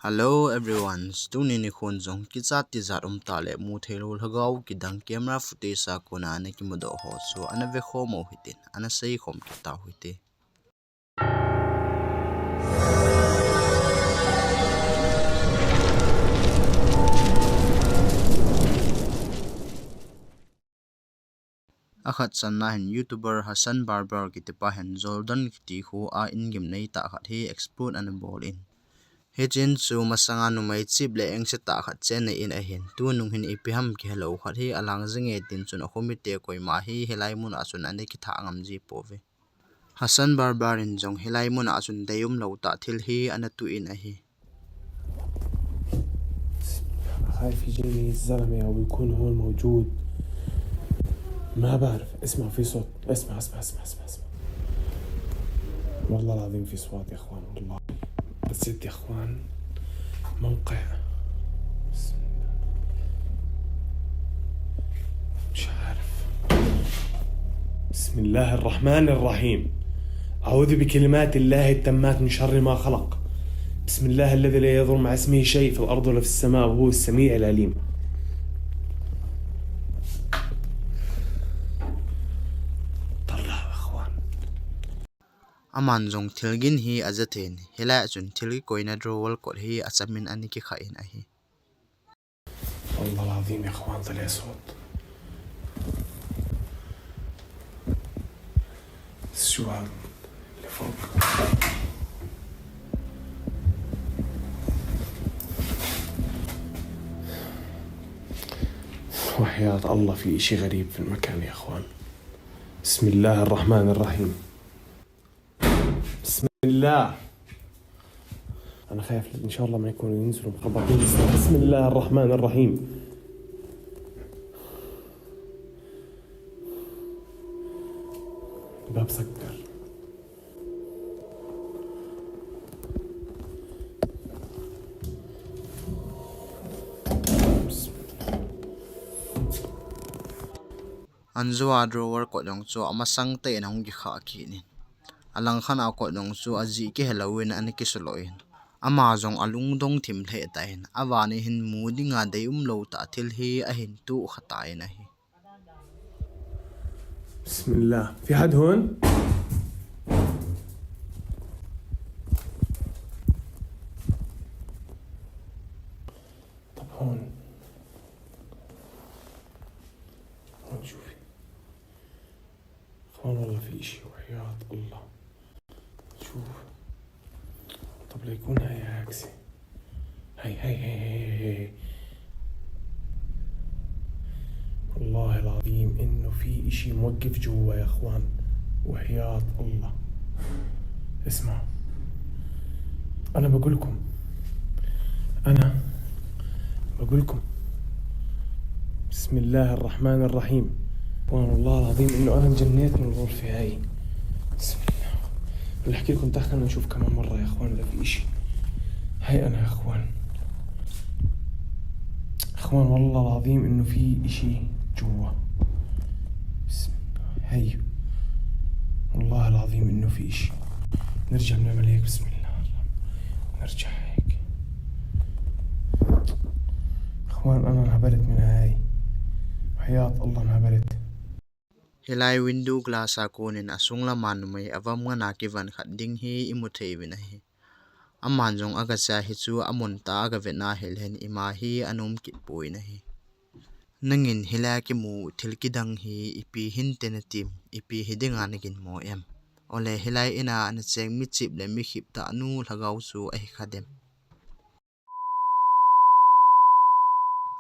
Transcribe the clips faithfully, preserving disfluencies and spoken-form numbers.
Hello everyone, tuni nikhon jong kichat tijat umtah le mutheilou lhagao kidang camera footage a kona ana kimudoh ho chu ana vekhom u hitin, ana seikhom kit tau hite. Akhat channa hin YouTuber Hassan Barber kitipa hin Jordan kiti khoa in gimnei tah khat hi explore ana bol in. Hiche in chu masanga numei chip le engse tah khat chennei in ahin. Tunung hin ipi ham kihelou khat hi alang jinge tin chun akhomite koima hi hilai muna chun ana kithah ngam ji pouve. Hassan Barber in jong hilai muna chun deium lou tah thil hi ana tuh in ahi. خايف يجيني الزلمة أو يكون هون موجود. ما بعرف. اسمع، في صوت. اسمع، اسمع، اسمع، اسمع، اسمع. والله العظيم في صوت يا إخوان، والله. بس جد يا إخوان، موقع. بسم الله. مش عارف. بسم الله الرحمن الرحيم. أعوذ بكلمات الله التامات من شر ما خلق. بسم الله الذي لا يضر مع اسمه شيء في الأرض ولا في السماء وهو السميع العليم. طلعوا يا إخوان. Aman jong thil gin hi aja thei in, hilai a chun thil kikoina drawer kot hi achamin ana kikhah in ahi. والله العظيم يا إخوان طلع صوت. الشوال اللي فوق. وحياة الله في إشي غريب في المكان يا إخوان. بسم الله الرحمن الرحيم. بسم الله. أنا خايف إن شاء الله ما يكونوا ينزلوا مخبطين. بسم الله الرحمن الرحيم. الباب سكر. Anjo a drawer kot jong chu amasang tah in ahung kikhah kit in. Alang khat a kot jong chu ajih kihelou in ana kisuloh in. Ama jong alungdong thim lheh tah in. Avang in hin mu dinga deium lou tah thil hi ahin tuh kha tan ahi. بسم الله. في حد هون؟ طب هون. هون شوفي. إخوان والله في إشي وحياة الله. شوف. طب ليكون هاي عكسي. هاي، هاي، هاي، هاي، هاي، هاي. والله العظيم إنه في إشي موقف جوا يا إخوان. وحياة الله. اسمعوا. أنا بقولكم. أنا بقولكم. بسم الله الرحمن الرحيم. والله العظيم إنه أنا انجنيت من الغرفة هاي. بسم الله. بدي أحكي لكم، دخلنا نشوف كمان مرة يا إخوان إذا في إشي. هاي أنا يا إخوان. إخوان، والله العظيم إنه في إشي جوا. بسم الله. هاي. والله العظيم إنه في إشي. نرجع بنعمل هيك، بسم الله. نرجع هيك. إخوان، أنا انهبلت من هاي. وحياة الله انهبلت. Hilai window glass a kon in asung lama numei avam ngan a kivan khat ding hi imu thei uvin ahi. Aman jong agache a hichu amun tah a agavet na ahileh hin ima hi anom kit poi in ahi. Nangin hilai a kimu thil kidang hi ipi hinte natim, ipi hi dinga naginmo em? Ole hilai in a ana cheng mi chip le mi khiptah nu lhagao chu ahi kha dem?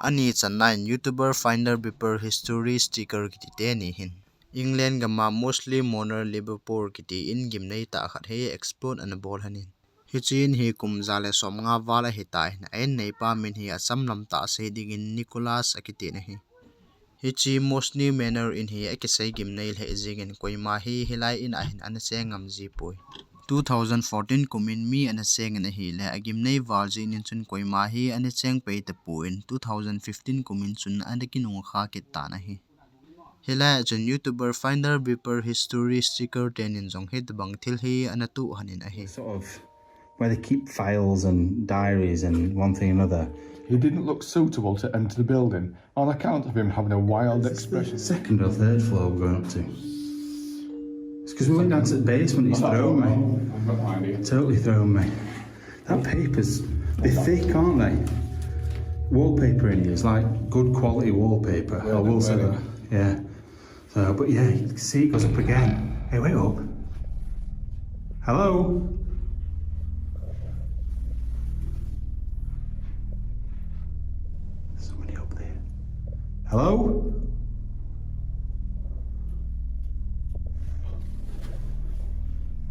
Ani channa in YouTuber Finder Beeper History Sticker kiti teni hin England gam a Moseley Manor, Liverpool kiti in gimnei tah khat hi explore ana bol lhon in. Hiche in hi kum ja le som nga val ahitan, a in neipa min hi acham lam tah a sei dingin Nicholas akiti in ahi. Hiche Moseley Manor in hi akisei gimnei lheh jingin koima hi hilai in a hin ana cheng ngam ji poi. Two thousand fourteen kum in mi ana cheng in ahileh, agimnei val jeh in chun koima hi ana cheng pei tapon, two thousand fifteen kum in chun ana kinung kha kit tan ahi. Hilai a chun YouTuber Finder Beeper History Sticker teni in jong hitabang thil hi ana tuh lhon in ahi. Sort of where they keep files and diaries and one thing and another. He didn't look suitable to enter the building on account of him having a wild expression. Second or third floor we're going up to. It's because we went down to the basement, he's thrown me. I've got no idea. Totally thrown me. That paper's, they're thick, aren't they? Wallpaper in here is like good quality wallpaper. I will say that. Yeah. So, but yeah, you can see it goes up again. Hey, wait up. Hello? Somebody up there. Hello?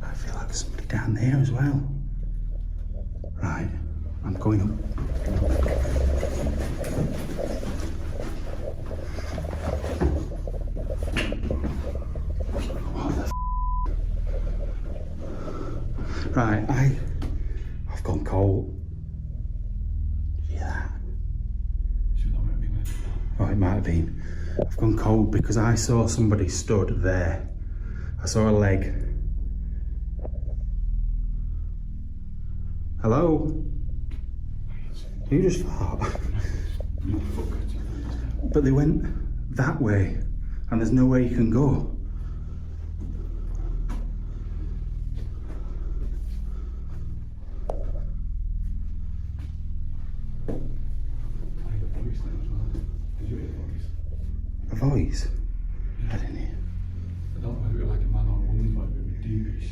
I feel like there's somebody down there as well. Right, I'm going up. What the f-? Right, I, I've gone cold. Yeah. Oh, it might have been. I've gone cold because I saw somebody stood there. I saw a leg. Hello? You just fart. But they went that way, and there's nowhere you can go. I heard a voice then as well. Did you hear the voice? A voice? Yeah. I didn't hear. I don't know if it was like a man or a woman, but it was deepish.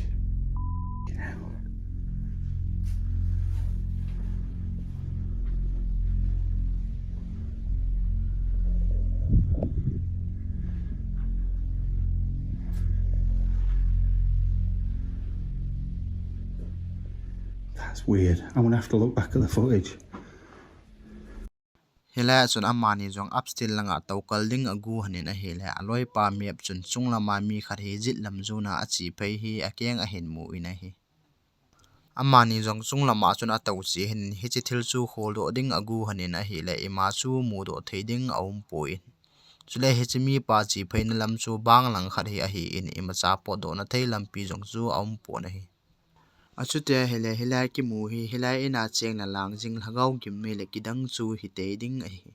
Fucking hell. That's weird. I'm gonna have to look back at the footage. Hilai a chun amani jong upstairs langa toukal ding agu hanin ahile, aloipa map chun chunglama mi khat hi jet lam jona ache phei hi akeng ahin mu in ahi. Amani jong chunglama chun atou che hin hiche thil chu kholdoh ding agu hanin ahile, ima chu mudoh thei ding aumpoi. Chule hiche mipa che pheina lam chu bang lang khat hi ahin, imacha potdohna thei lampi jong chu aumpon ahi. Achuti ahile, hilai kimu hi, hilai ina chengna lang jing lhagao gimmi le kidang chu hitei ding ahi.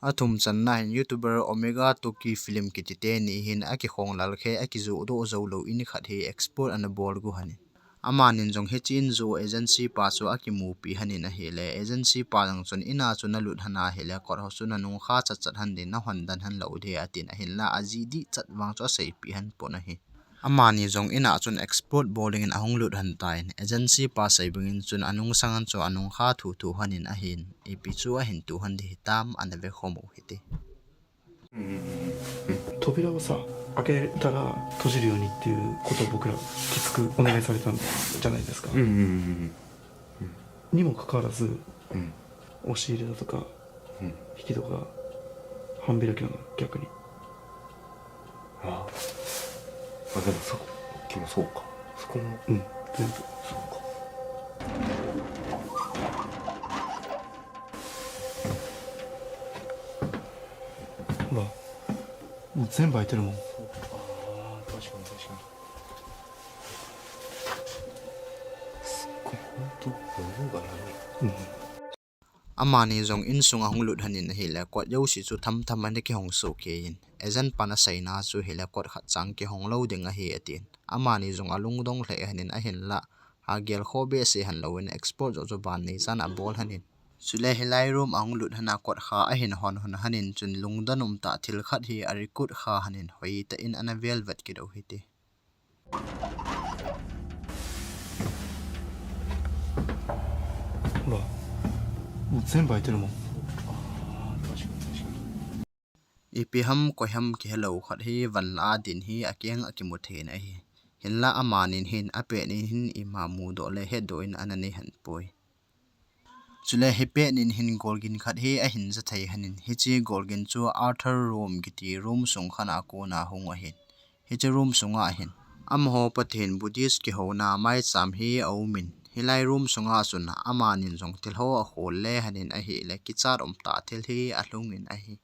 Athum channa hin YouTuber Omega Toki Film kiti teni hin akikhong lalkhe akijoh doh jou lou in khat hi explore ana bol gu hanin. Amanin jong hiche in joh agency pa chu akimupi hanin ahile, agency pa jong chun ina chu nalut hana hile, kot ho chu nanung kha chat chat han ding, nahon dan han lou ding atin ahinla, ajeh dih chat vang chu aseipi han pon ahi. Amani jong ina chun explore bol dingin ahung lut han tan, agency pa sei bangin chun anung sang an chu anung kha thuthu hanin ahin, ipi chu ahin tu han ding hitam ana ve khom u hite. 扉をさ、開けたら閉じるようにっていうことを僕らきつくお願いされたんじゃないですか。 にもかかわらず、押し入れだとか、引きとか半開きなの、逆に。 ああ、でもさっきもそうか。そこも、うん、全部。 そうか。 ほら、もう全部開いてるもん。 ああ、確かに確かに。すっごい、本当物がない。 Amani jong insung ahung lut hanin ahile, kot jouse chu thamtham ana kihong soh keiyin. Agent pan aseina chu hile, kot khat chang kihong lou ding ahi atin. Amani jong alungdong lheh hanin ahinla, agel kho behseh han louvin explore joh chu ban neichan abol hanin. Chule hilai room ahung lut hana kot kha ahin hon hon hanin chun lungdon umtah thil khat hi arecord kha hanin hoitah in ana velvet kit u hite. ほら、もう全部開いてるもん。 Ipi ham koi ham kihelou khat hi van lah a din hi akeng akimu thei in ahi. Hinla amanin hin apet nin hin ima mudoh le hetdoh in ana nei han poi. Chule hipet nin hin golgin khat hi ahin ja thei hanin, hiche golgin chu Arthur Room kiti room sung khat a kona hung ahin. Hiche room sunga hin amaho Pathen Buddhist kihouna maicham hi aumin, hilai room sunga chun amanin jong thilho akhol le hanin ahile, kichat umtah thil hi alhungin ahi.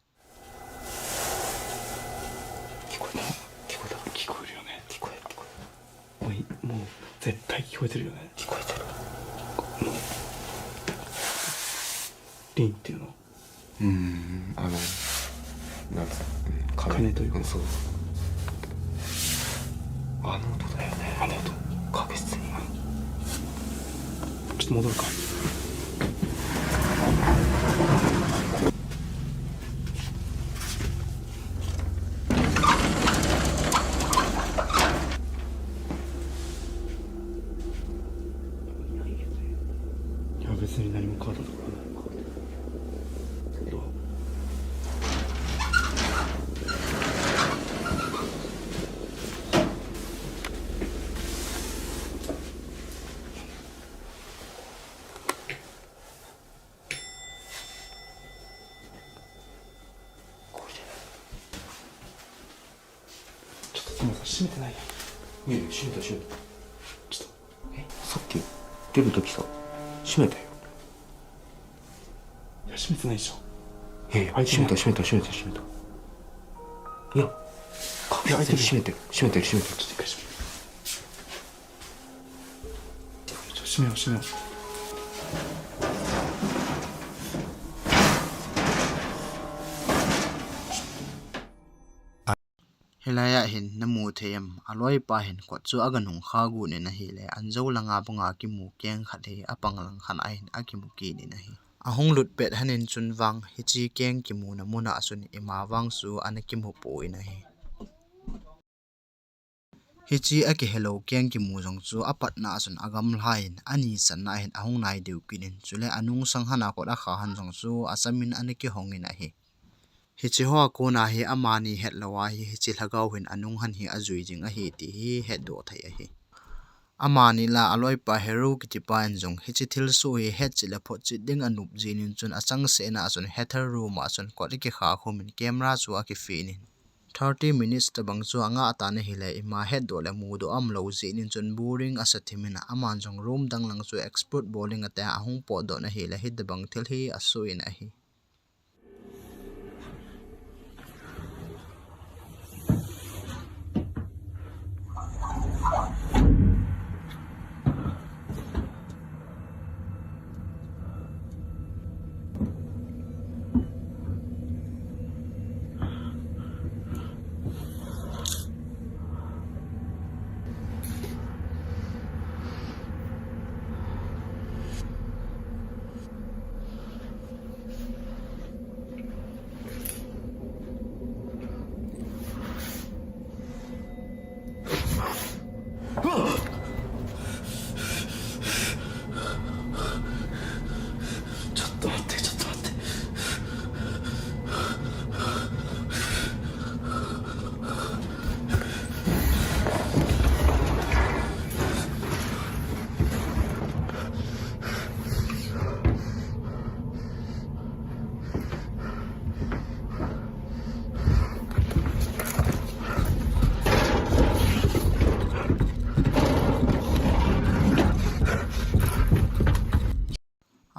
聞こえた？聞こえた？聞こえるよね。聞こえる、聞こえる。もうい、も絶対聞こえてるよね。聞こえてる。リンっていうの。うん、あの、なんか、うん、鐘。鐘というか。うん、そう。あの音だよね。あの音。確実に。ちょっと戻るか。 いや、別に何も変わったところはない。 ちょっと、トモさん、閉めてないや。いやいや、閉めた、閉めた。ちょっと。え、さっき出るときさ、閉めたよ。いや、閉めてないでしょ。いやいや、開いてない。閉めた、閉めた、閉めた、閉めた。いや、確実に閉めてる、いや、開いてない。閉めてる、閉めてる。ちょっと一回閉めて。ちょっと閉めよう、閉めよう。 Hilai a hin namu thei em, aloipa hin kot chu aga nung kha got in ahile, anjo langa banga kimu keng khat hi apang lang khat a hin akimu kit in ahi. Ahung lut pet hon in chun vang, hiche keng kimuna mun a chun ima vang chu ana kimu poi in ahi. Hiche akihelou keng kimu jong chu apatna a chun agamlha in, ani channa a hin ahung nai deu kit in, chule anung sang hon a kot akha hon jong chu achamin ana kihong in ahi. Hiche hoa kona hi amani hetlou a hi, hiche lhagao hin anung hon hi ajui jing ahi ti hi hetdoh thei ahi. Amani lah a aloipa Heru kitipa in jong hiche thilsoh hi hetchet le photchet ding anop jeh in chun achangseh na a chun hotel room a chun kot akikha khum in camera chu akifit in, thirty minutes tobang chu angah tan ahile, ima hetdoh le mudoh aumlou jeh in chun boring asa thim in, aman jong room dang lang chu explore bol ding ati a ahung potdoh in ahile, hitobang thil hi asoh in ahi.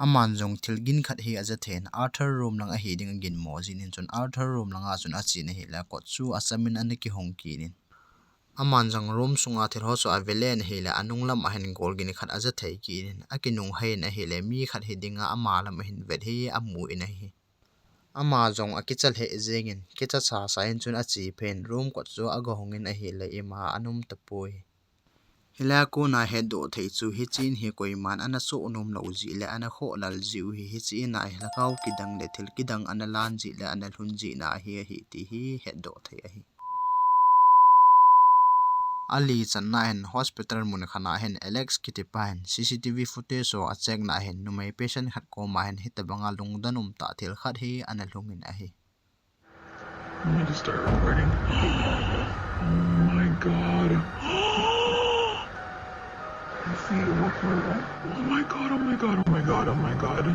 Aman jong thil gin khat hi aja thei in, Arthur room lang ahi ding aginmo jeh in chun Arthur room langa chun achen ahile kot chu achamin ana kihong kit in. Aman jong room sunga thil ho chu ave le in ahile, anung lam a hin gol gin khat aja thei kit in, akinung hai in ahile, mi khat hi dinga ama lam a hin vet hi amu in ahi. Ama jong akicha lheh jeng in, kicha sasa in chun ache phei in, room kot chu agahong in ahile, ima ana um tapoi. Hilai a kona hetdoh thei chu, hiche in hi koiman ana soh nom lou jeh le ana khoh lal jeh u hi, hiche in a hi lhagao kidang le thil kidang ana lan jeh le ana lhun jeh na ahi, ahi ti hi hetdoh thei ahi. Ali channa hin hospital mun khat a hin Alex kitipa hin C C T V footage ho acheck na hin numei patient khat koma hin hitobanga lungdon um tah thil khat hi ana lhung in ahi. Let me just start recording. Oh my God. I see it. What, what, what? Oh my God, oh my God, oh my God, oh my God.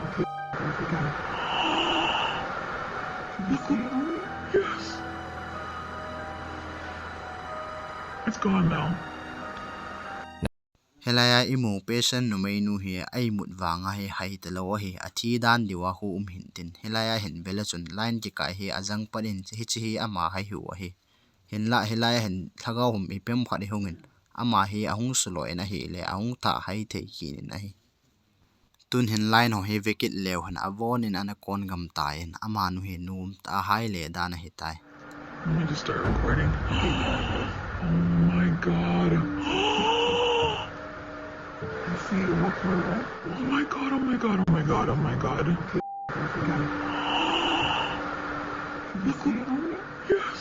Look, yes. It's gone now. Hilai a imu patient numeinu hi a imut vanga hi hai talou ahi, athi dan diu a khu um hih in tin. Hilai a hin vele chun line kikai hi ajang pan in hiche hi ama hai u ahi. Hinlah hilai a hin lhagao hom ipem khat ihung in, Ama hi ahung sulo in ahile, ahung thah hai thei kit in ahi. Tun hin line ho hi vekit leu hen avon in ana kon gam tan, amanu hi nom tah a hai le dan ahi tai. Let me just start recording. Oh my God. I see it. What, what, what? Oh my God, oh my God, oh my God, oh my God. Look, yes.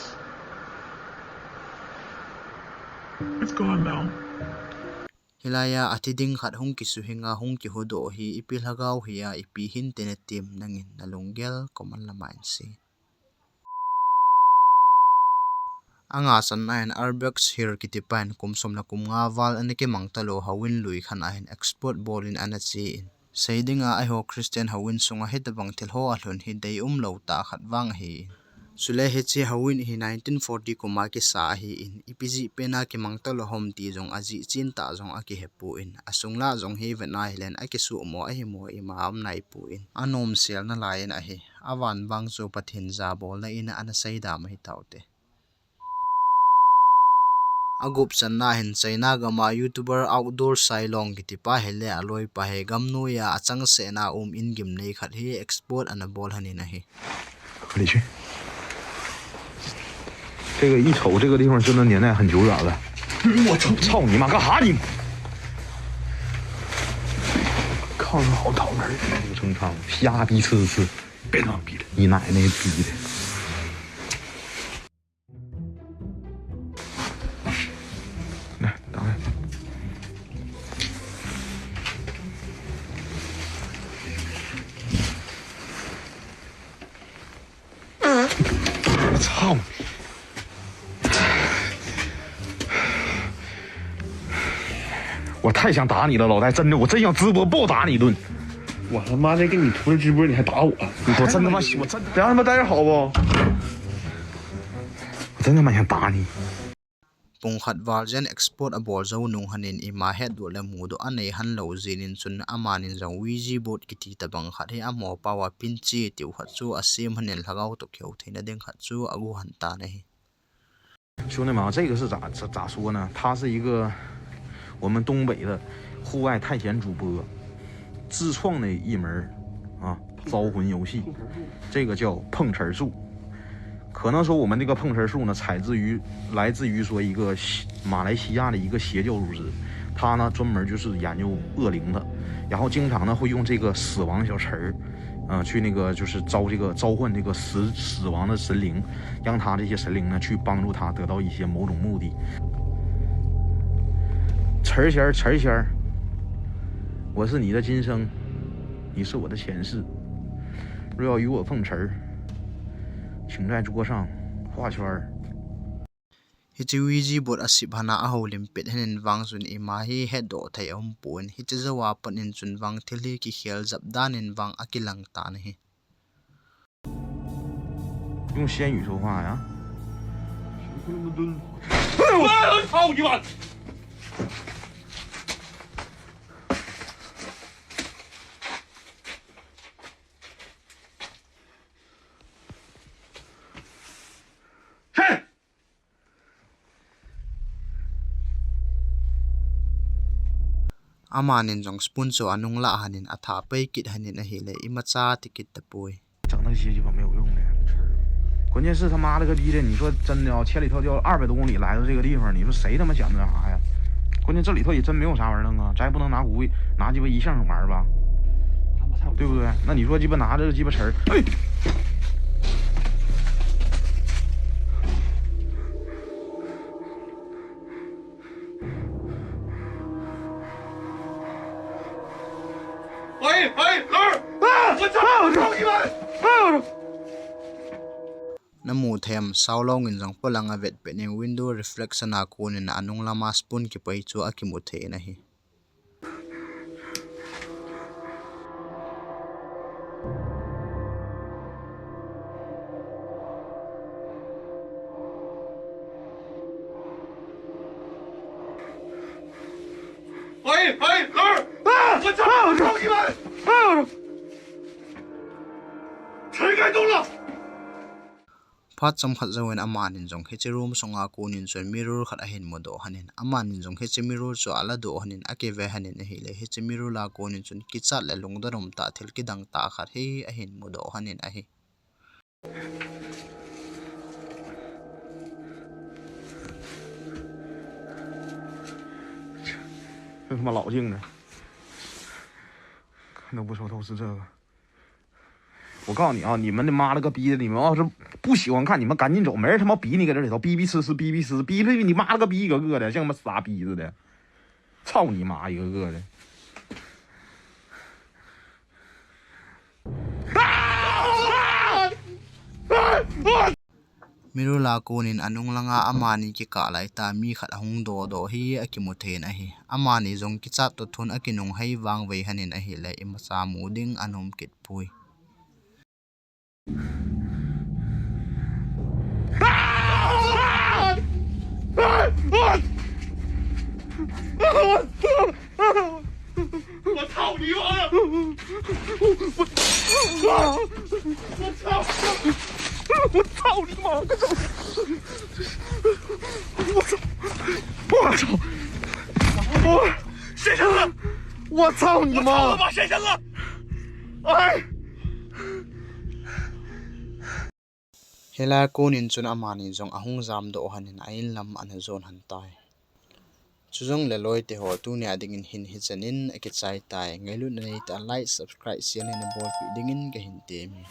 It's gone now. Hilai a, athi ding khat hung kisuhing a, hung kihudoh hi, ipi lhagao hi a, ipi hinte natim nangin nalunggel comment lama in sei. Anga channa hin Urbex Hill kitipa hin kum som le kum nga val ana kimang talou Hawin lui khat a hin explore bol in ana che in. Sei dinga eiho Christian houin sunga hitabang thil ho alhun hi deium lou tah khat vang ahi. Chule hiche houin hi nineteen forty kum a kisa ahi in, ipi jeh pen a kimang talou ham ti jong ajeh chen tah jong akihe poi, asung lah jong hi vet na hilen akisuhmo ahimo ima um nai poi, anom sel nalai in ahi. Avan vang chu Pathen jabolna in ana seida mai taute. Agup channa hin China gam a YouTuber Outdoor Sailong kitipa hile aloipa hi gamnoi a achangseh na um in gimnei khat hi explore ana bol lhonin ahi. 这个一瞅，这个地方真的年代很久远了。我操！操你妈，干哈你？炕上好躺着呢。这个正常，瞎逼呲呲。别装逼了。你奶奶逼的。 来，打开。我操！我太想打你了，老戴，真的，我真想直播暴打你一顿。我他妈的跟你同时直播，你还打我？我真他妈，我真，咱他妈待着好不？我真他妈想打你。 Pung khat val jen explore abol jou nung lhonin ima hetdoh le mudoh anei lhon lou jeh in chun amanin jong Ouija board kiti tabang khat hi amopa uva pinche tiu khat chu asem lhonin lhagao toh kihou theina ding khat chu agu lhon tan ahi. 兄弟们啊，这个是咋，咋，咋说呢？他是一个我们东北的户外探险主播，自创的一门儿啊，招魂游戏，这个叫碰瓷儿术。可能说我们这个碰瓷儿术呢，采自于，来自于说一个西，马来西亚的一个邪教组织，他呢专门就是研究恶灵的，然后经常呢会用这个死亡小词儿，呃，去那个就是招这个，召唤这个死，死亡的神灵，让他这些神灵呢去帮助他得到一些某种目的。词儿仙儿，词儿仙儿，我是你的今生，你是我的前世。 若要与我碰瓷儿，请在桌上画圈儿。 Hiche Ouija board asem lhon a ahoulim pet lhonin vang chun ima hi hetdoh thei aumpon, hiche jou a pat in chun vang thil hi kikhel jep dan in vang akilang tan ahi. 用仙语说话呀？哎呦，操你妈！ Amanin jong spoon chu anung lah lhonin athah pai kit lhonin ahile, imacha ti kit tapoi. 整那些鸡巴没有用的。关键是他妈了个逼的，你说真的啊，千里迢迢二百多公里来到这个地方，你说谁他妈想那啥呀？关键这里头也真没有啥玩意儿弄啊，咱也不能拿武器，拿鸡巴一向玩儿吧，对不对？那你说鸡巴拿这个鸡巴词儿，哎，哎，哎，老二，啊，我操，啊，我操，操你妈！ Namu thei em, Saulong in jong polang avet pet in window reflection a konin anung lama spoon kipai chu akimu thei in ahi. 哎，哎，老二，啊，我操，啊，我操，操你妈！啊，我操！谁敢动了？ Phat chomkhat jouvin amanin jong hiche room sunga konin chun mirror khat ahin mudoh lhonin, amanin jong hiche mirror chu aladoh lhonin akive lhonin ahile, hiche mirror a konin chun kichat le lungdon umtah thil kidang tah khat hi ahin mudoh lhonin ahi. Hm, 老硬的。 看都不说，都是这个。我告诉你啊，你们他妈了个逼的，你们要是不喜欢看，你们赶紧走，没人他妈逼你搁这里头逼逼呲呲，逼逼呲呲，逼逼你妈了个逼，一个个的，像他妈傻逼似的。操你妈，一个个的。 Mirror a konin anung langa amani kikah laitah mi khat ahung dodoh hi akimu thei in ahi. Amani jong kichat toh thun akinung hai vangvei lhonin ahile, imacha mu ding aum kit poi. 我操你妈！我操！我操你妈！我操！我操！我谁生了？我操你妈！我操他妈谁生了？哎！ Hilai a konin chun amani jong ahung jamdoh lhonin a-in lam ana jon lhon tai. Chujongle loite ho, tunia dingin hin hichenin akichai tai. Ngailutna neitah a like, subscribe, share neibolpeh dingin kahin temme.